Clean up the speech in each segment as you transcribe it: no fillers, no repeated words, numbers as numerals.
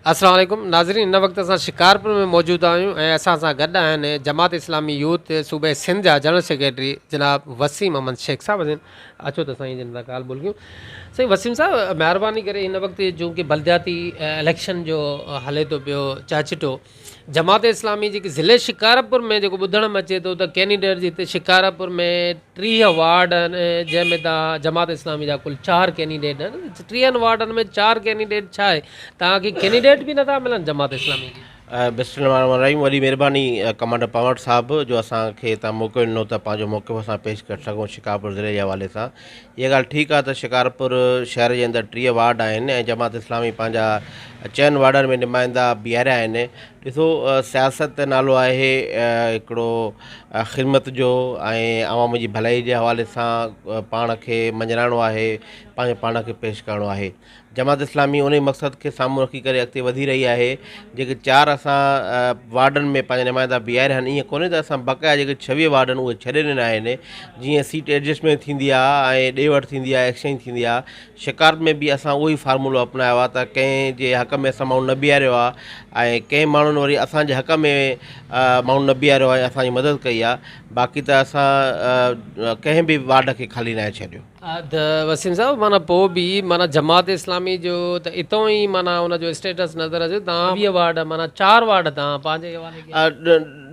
السلام عليڪم ناظرين هن وقت اسان شڪارپور ۾ موجود آهيون ۽ اسان سان گڏ آهن جماعت اسلامي يوٿ صوبي سنڌ جا جنرل سيڪريٽري جناب وسيم احمد شيخ صاحب آهن اچو ته سائين جن سان ڳالهه ٻولهه ڪيون سائين وسيم صاحب مهرباني ڪري هن وقت چونڪه بلدياتي اليڪشن جو هلي ٿو پيو چاچٽو جماعت اسلامي جيڪي ضلعي شڪارپور ۾ جيڪو ٻڌڻ ۾ اچي ٿو ته ڪينڊيڊيٽ جي هتي شڪارپور ۾ 30 وارڊ آهن جنهن ۾ تان جماعت اسلامي جا ڪل 4 ڪينڊيڊيٽ آهن 30 وارڊن ۾ 4 ڪينڊيڊيٽ ڇا آهي توهان کي ڪينڊيڊيٽ به نٿا ملن جماعت اسلامي کي. بسم الله الرحمن الرحيم وڏي مهرباني ڪمانڊر پنهور صاحب جو اسان کي تان موقعو ڏنو ته پنهنجو موقف اسان پيش ڪري سگهون شڪارپور ضلعي جي حوالي سان اها ڳالهه ٺيڪ آهي ته شڪارپور شهر جي اندر 30 وارڊ آهن ۽ جماعت اسلامي پنهنجا چئن وارڊن ۾ نمائندا بيهاريا آهن. ڏسو سياست نالو آهي هڪڙو خدمت جو ۽ عوام جي ڀلائي جي حوالي سان پاڻ کي مڃرائڻو آهي پنهنجو پاڻ کي پيش ڪرڻو آهي. جماعت اسلامي انهي مقصد کي سامهون رکي ڪري اڳتي وڌي رهي آهي جيڪي چار اسان وارڊن ۾ پنهنجا نمائندا بيهاريا آهن ائين ڪونهي ته اسان بقايا جيڪي 26 وارڊ آهن اهي ڇڏي ڏنا آهن جيئن سيٽ ايڊجسٽمينٽ ٿيندي آهي ۽ ڏي وٺ ٿيندي آهي ايڪسچينج ٿيندي آهي شڪارپور ۾ به اسان اهو ئي فارمولو اپنايو آهي ته ڪنهن جي حق ۾ اسان ماڻهو نه بيهاريو آهي ۽ ڪنهن ماڻهن وري اسان جي حق ۾ ماڻهو نه بيهاريو آهي ۽ اسان جي مدد ڪئي آهي باقي ته اسان ڪنهن به وارڊ کي خالي ناهي ڇڏيو. ته وسيم صاحب معنيٰ پوء به معنيٰ جماعت اسلامي جو ته اتون ئي معنيٰ ان جو اسٽيٽس نظر اچي تان 20 وارڊ معنيٰ 4 وارڊ تان پنهنجي حوالي ڪيا.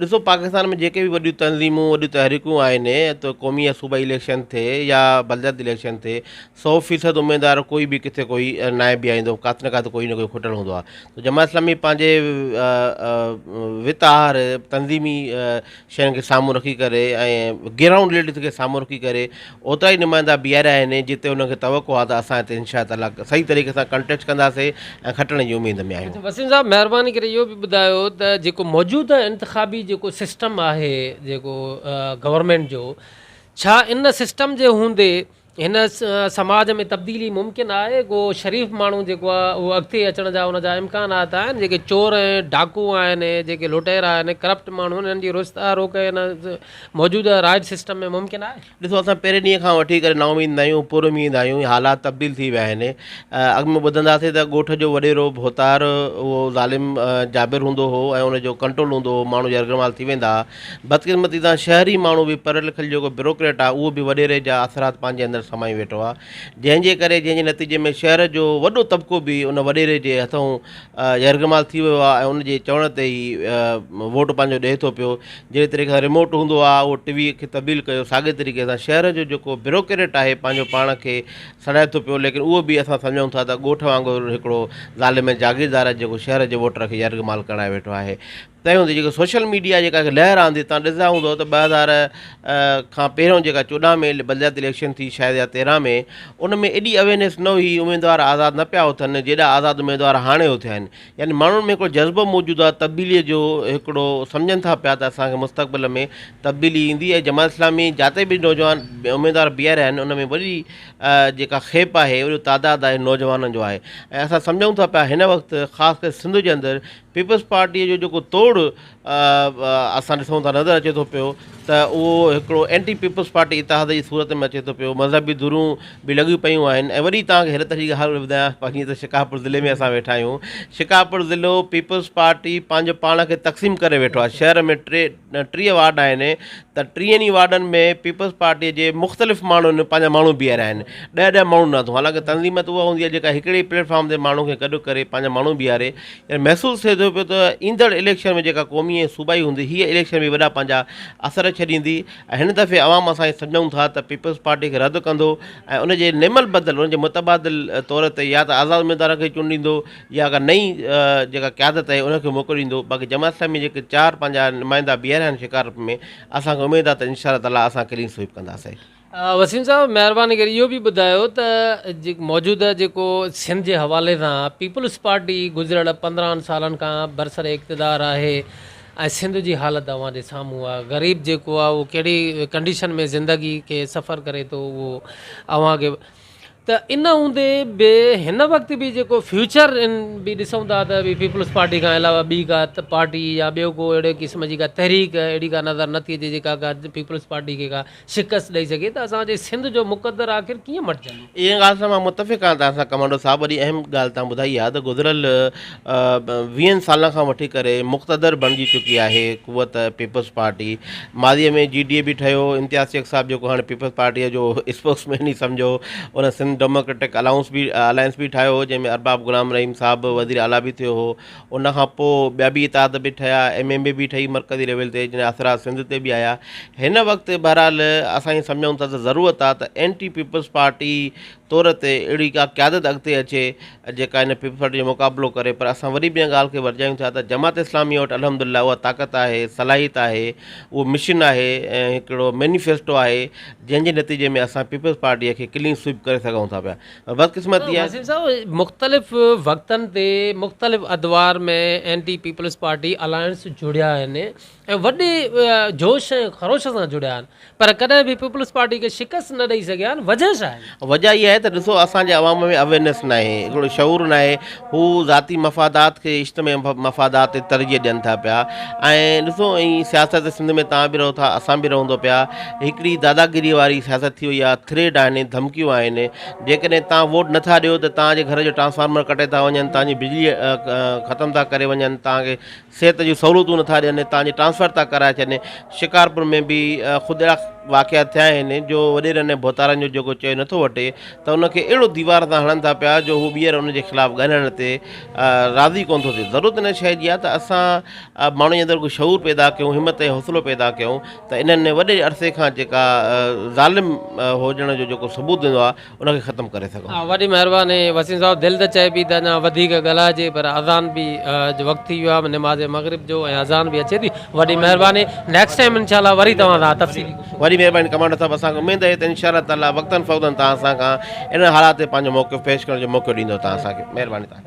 ڏسو پاڪستان ۾ جيڪي به وڏيون تنظيمون وڏيون تحريڪون آهن ته قومي يا صوبائي اليڪشن ٿئي يا بلدياتي اليڪشن ٿئي 100% اميدوار ڪوئي به ڪٿي ڪوئي ناهي بيهاريندو ڪاٿي نه ڪاٿي ڪوئي نه ڪوئي کٽل هوندو آهي ته جماعت اسلامي پنهنجي وت آهر تنظيمي شين کي سامهون رکي ڪري ۽ گرائونڊ ريئلٽي کي سامهون رکي ڪري اوترا ئي نمائندا بيهاريا آهن جتي انهن کي توقع آهي ته اسان هتي انشاء تعاليٰ صحيح طريقي سان ڪنٽيسٽ ڪنداسين ۽ کٽڻ جي اميد ۾ آهيون. اڇا وسيم صاحب مهرباني ڪري اهو به ٻڌايو ته جيڪو موجوده انتخابي جيڪو سسٽم آهي جيڪو گورنمينٽ جو ڇا ان سسٽم جي هوندي هن سماج ۾ تبديلي ممڪن آهي؟ ڪو شريف ماڻهو جيڪو آهي اهو اڳتي اچڻ جا ان جا امڪانات آهن؟ جيڪي چور ۽ ڊاڪو آهن، جيڪي لٽيرا آهن، ڪرپٽ ماڻهو آهن، انهن جي رستا روڪ هن موجوده راڄ سسٽم ۾ ممڪن آهي؟ ڏسو اسان پهرين ڏينهن کان وٺي ڪري نااميد نه آهيون، پر اميد آهيون، حالات تبديل ٿي ويا آهن. اڳ ۾ ٻڌنداسين ته ڳوٺ جو وڏيرو ڀوتار اهو ظالم جابر هوندو هو ۽ ان جو ڪنٽرول هوندو هو، ماڻهو يرغمال ٿي ويندا ها. بدقسمتي سان شهري ماڻهو به پڙهيل لکيل جيڪو بيوروڪريٽ آهي اهو به وڏيري جا اثرات پنهنجي اندر سمائي ويٺو آهي جنهن جي ڪري جنهن جي نتيجي ۾ شهر جو وڏو طبقو به ان وڏيري جي هٿئون يرغمال ٿي ويو آهي ۽ ان جي چوڻ تي ئي ووٽ پنهنجو ڏئي ٿو پيو جهڙي طريقي سان ريموٽ هوندو آهي اهو ٽي وي کي تبديل ڪيو ساڳي طريقي سان شهر جو جيڪو بيوروڪريٽ آهي پنهنجو پاڻ کي سڙائي ٿو پيو ليڪن اهو به اسان سمجهون ٿا ته ڳوٺ وانگر هڪڙو ظالم جاگيردار آهي جيڪو شهر جي ووٽر کي يرغمال ڪرائي ويٺو آهي تنهن هوندي جيڪا سوشل ميڊيا جيڪا لهر آندي تان ڏسندا هوندو ته 2000 کان پهريون جيڪا 14 ۾ بلدياتي اليڪشن ٿي شايد يا 13 ۾ ان ۾ ايڏي اويرنيس نه هئي اميدوار آزاد نه پيا اٿن جيڏا آزاد اميدوار هاڻي اٿيا آهن يعني ماڻهن ۾ هڪڙو جذبو موجود آهي تبديلي جو هڪڙو سمجهن ٿا پيا ته اسان کي مستقبل ۾ تبديلي ايندي ۽ جماعت اسلامي جاتي به نوجوان اميدوار بيهاريا آهن ان ۾ وڏي جيڪا کيپ آهي وڏو تعداد آهي نوجوانن جو آهي ۽ اسان سمجهون ٿا پيا هن وقت خاص ڪري سنڌ جي اندر پيپلز پارٽيء جو جيڪو توڙ اسان ڏسون ٿا نظر اچي ٿو پيو ته اهو هڪڙو اينٽي پيپلز پارٽي اتحاد جي صورت ۾ اچي ٿو پيو مذهبي ڌرون به لڳيون پيون آهن ۽ وري توهان کي حيرت جي ڳالهه ٻڌايان پر جيئن ته شڪارپور ضلعي ۾ اسان ويٺا آهيون شڪارپور ضلعو پيپلز پارٽي پنهنجو پاڻ کي تقسيم ڪري ويٺو آهي شهر ۾ 30 وارڊ آهن ته 30 ئي وارڊن ۾ پيپلز پارٽيء جي مختلف ماڻهن پنهنجا ماڻهو بيهاريا آهن ڏهه ڏهه ماڻهو نه اٿئون حالانڪه تنظيم ته اها هوندي آهي جيڪا هڪڙي پليٽ فارم تي ماڻهو کي گڏ ڪري پنهنجا ماڻهو بيهاري يعني محسوس ٿئي ٿو پيو ته ايندڙ اليڪشن ۾ جيڪا قومي ۽ صوبائي هوندي هيء اليڪشن به وڏا پنهنجا اثر ڇڏيندي ۽ هن دفعي عوام اسان کي سمجهون ٿا ته پيپلز پارٽي کي رد ڪندو ۽ ان جي نعم البدل ان جي متبادل طور تي يا ته آزاد اميدوارن کي چونڊيندو يا ڪا نئين جيڪا قيادت آهي ان کي موقعو ڏيندو باقي جماعت اسلامي جيڪي چار پنهنجا نمائندا بيهاريا آهن شڪارپور ۾ اسان کي اميد آهي ته انشاء الله تعالٰي اسان ڪلين سوئيپ ڪنداسين. وسيم صاحب مهرباني ڪري اهو به ٻڌايو ته موجوده جيڪو سنڌ جي حوالي سان پيپلز پارٽي گذريل 15 سالن کان برسر اقتدار آهي ۽ سنڌ جي حالت اوهان جي سامهون آهي غريب جيڪو آهي اهو ڪهڙي ڪنڊيشن ۾ زندگي کي سفر ڪري ٿو اهو اوهان کي ته ان هوندي به هن وقت به جيڪو فيوچر ان به ڏسون ٿا ته به پيپلز پارٽي کان علاوه ٻي ڪا پارٽي يا ٻيو ڪو اهڙي قسم جي ڪا تحريڪ اهڙي ڪا نظر نٿي اچي جيڪا ڪا پيپلز پارٽي کي ڪا شڪست ڏئي سگهي ته اسان جي سنڌ جو مقدر آخر ڪيئن مٽجندو؟ ان ڳالهه سان مان متفق آهيان توهان سان ڪمانڊو صاحب وڏي اهم ڳالهه توهان ٻڌائي آهي ته گذريل ويهن سالن کان وٺي ڪري مقتدر بڻجي چڪي آهي قوت پيپلز پارٽي ماضي ۾ جي ڊي اي به ٺهيو امتياز شيخ صاحب جيڪو هاڻي پيپلز پارٽيء جو اسپوڪس مين ئي سمجهو ان سنڌ ڊيموڪريٽڪ الائنس به الائنس به ٺاهيو هو جنهن ۾ ارباب غلام رحيم صاحب وزير اعليٰ به ٿيو هو ان کان پوء ٻيا به اتحاد به ٺهيا ايم ايم اي به ٺهي مرڪزي ليول تي جنهن جا اثرات سنڌ تي به آيا هن وقت بهرحال اسان ائين سمجهون ٿا ته ضرورت آهي ته اينٽي پيپلز پارٽي طور تي اهڙي ڪا قيادت اڳتي اچي جيڪا هن پيپلز پارٽي جو مقابلو ڪري پر اسان وري به ان ڳالهه کي ورجايون ٿا ته جماعت اسلامي وٽ الحمد لله اها طاقت آهي صلاحيت آهي اهو مشن آهي ۽ هڪڙو مينيفيسٽو آهي جنهن جي نتيجي ۾ اسان پيپلز پارٽي کي ڪلين سوئپ ڪري سگهون ٿا پيا پر بدقسمتي آهي. وسيم صاحب مختلف وقتن تي مختلف ادوار ۾ اينٽي پيپلز پارٽي الائنس جڙيا آهن ۽ وڏي جوش ۽ خروش سان جڙيا آهن پر ڪڏهن به پيپلز پارٽي کي شڪست نه ڏئي سگهيا آهن وجهه ڇا آهي؟ وجهه اها آهي ته ڏسو اسان جي عوام ۾ اويرنيس ناهي هڪڙو شعور ناهي هو ذاتي مفادات کي اجتماعي مفادات تي ترجيح ڏين ٿا پيا ۽ ڏسو ۽ سياست سنڌ ۾ توهان به رهو ٿا اسان به رهون ٿا پيا هڪڙي داداگيري واري سياست ٿي وئي آهي ٿريڊ آهن ڌمڪيون آهن جيڪڏهن توهان ووٽ نٿا ڏيو ته توهان جي گهر جو ٽرانسفارمر ڪٽي ٿا وڃن توهان جي بجلي ختم ٿا ڪري وڃن توهان کي صحت جون سهولتون نٿا ڏين، تان جي ٽرانسفر ٿا ڪرائي ڇڏين، شڪارپور ۾ به خود اهڙا واقعا ٿيا آهن جو وڏيرن ۽ ڀوتارن جو جيڪو چيو نٿو وٺي ته ان کي اهڙو ديوار تان هڻن ٿا پيا جو هو ٻيهر ان جي خلاف ڳالهائڻ تي راضي ڪونه ٿو ٿئي ضرورت ان شيء جي آهي ته اسان ماڻهن جي اندر ڪو شعور پيدا ڪيون همت ۽ حوصلو پيدا ڪيون ته انهن وڏي عرصي کان جيڪا ظالم هجڻ جو جيڪو ثبوت ڏنو آهي ان کي ختم ڪري سگهون. وڏي مهرباني وسيم صاحب دل ته چئي پئي ته اڃا وڌيڪ ڳالهائجي پر اذان به جو وقت ٿي ويو آهي نماز مغرب جو ۽ اذان به اچي ٿي وڏي مهرباني نيڪسٽ ٽائيم انشاء الله وري توهان سان تفصيلي گفتگو. وڏي مهرباني ڪمانڊر صاحب اسان کي اميد آهي ته انشاء الله تعالي وقتن فوقتن توهان اسان کان انهن حالات تي پنهنجو موقف پيش ڪرڻ جو موقعو ڏيندو توهان اسان کي مهرباني توهان جي.